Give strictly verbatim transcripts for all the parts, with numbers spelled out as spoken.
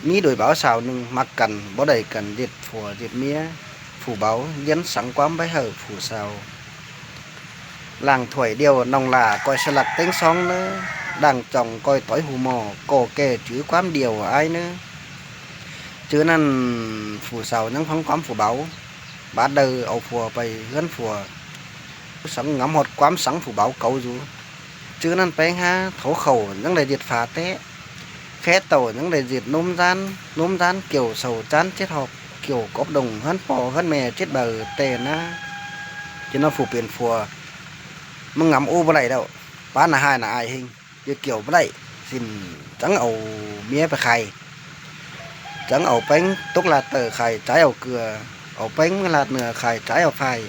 ꞌMí đuổi báo sau ꞌnưng ꞌmặc căn báu đảy căn ꞌdệt phua ꞌdệt ꞌmía. Phủ báo ꞌdiến sắng ꞌquám báy hảư phủ sau. Lăng thuổi điêu ꞌnọng lả ꞌcoi ꞌsá lặc ꞌtếng sóng ꞌnớ, đang chong ꞌcoi tói hu ꞌmo, ꞌcọ ꞌkẹ chứ ꞌquám điêu ai ꞌnớ. ꞌChớ ꞌnặn phủ sau ꞌnhắng ꞌphắng ꞌquám phủ báo, bát đaư au phua pay ꞌhướn phua, sắng ngắm ꞌhọt ꞌquám sắng phủ báo cáu dú. ꞌChớ ꞌnặn ꞌpéng hák thố khảu ꞌnhắng đảy ꞌdệt pha té, khé tảu ꞌnhắng đảy ꞌdệt ꞌnốm ꞌdán, ꞌnốm ꞌdán kiẻo sau ꞌchán chết ꞌhọt, kiẻo cóp đồng ꞌhướn ꞌpo ꞌhướn ꞌme chết baư ꞌtẹ ꞌná. ꞌChớ ꞌnặn phủ pên phua ꞌmá ngắm ú báu đảy đaư, pá nả ꞌhại nả ải ꞌhêng, ꞌdệt kiẻo báu đảy, ꞌsịn chắng au ꞌmía pay khai, chắng au ꞌpéng tốc ꞌlạt ꞌtợ khai, chái au ꞌcưa, au ꞌpéng ꞌmá ꞌlạt ꞌnưa khai, chái au phai.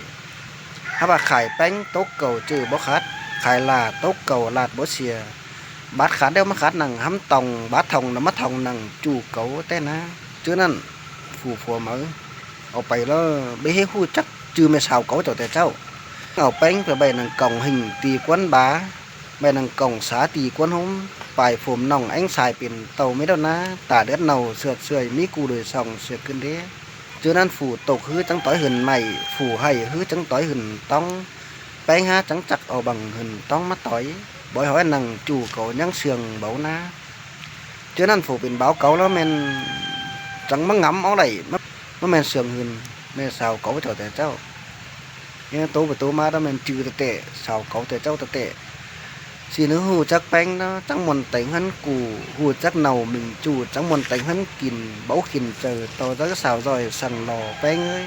Hák ꞌva khai ꞌpéng tốc cầu ꞌchự báu khắt, khai lả tốc cầu ꞌlạt báu sia. Bát khắt ꞌlẹo ꞌmá khắt nẳng ꞌhắm tong, bát thong ꞌlẹo ꞌmá thong nẳng ꞌchu cáu ꞌtẹ ꞌná. ꞌChớ ꞌnặn phủ phua máư au pay ꞌló báu ꞌhế ꞌhụ chắc ꞌchư ꞌme sau cáu chảu té ꞌchạu. Au ꞌpéng pay ꞌvạy nẳng cỏng ꞌhinh ti ꞌcuốn bá, ꞌvạy nẳng cỏng xá ti ꞌcuốn ꞌhốm, pay phôm ꞌnọng éng sai pên tau ꞌmí đaư ꞌná, tả đớt nau sượt ꞌsưởi ꞌmí cu đuổi sỏng sượt ꞌcứn đé. ꞌChớ ꞌnặn phủ tốc ꞌhứ chắng tói hưn ꞌmạy, phủ ꞌhạy ꞌhứ chắng tói hưn ꞌtóng, ꞌpéng hák chắng chắc au bằng hưn ꞌtóng ꞌmá tói, bói hói nẳng ꞌchu cáu ꞌnhắng siêng báu ꞌná. ꞌChớ ꞌnặn phủ pên báo cáo ꞌló ꞌmen chắng ꞌmá ngắm ók đảy, ꞌmá ꞌmen siêng hưn ꞌme sau cáu chảu té ꞌchạu. ꞌNéo tố pay tố ꞌmá ꞌtó ꞌmen ꞌchư ꞌtẹ ꞌtẹ, sau cáu té ꞌchạu ꞌtẹ ꞌtẹ. ꞌSịn ꞌhứ ꞌhụ chắc ꞌpéng ꞌnớ chắng ꞌmuôn téng ꞌhướn cu, ꞌhụ chắc nau mình ꞌchu chắng ꞌmuôn téng ꞌhướn kin, báu khỉn chaư ꞌto dá sau ꞌdọi săng lo ꞌpéng ới.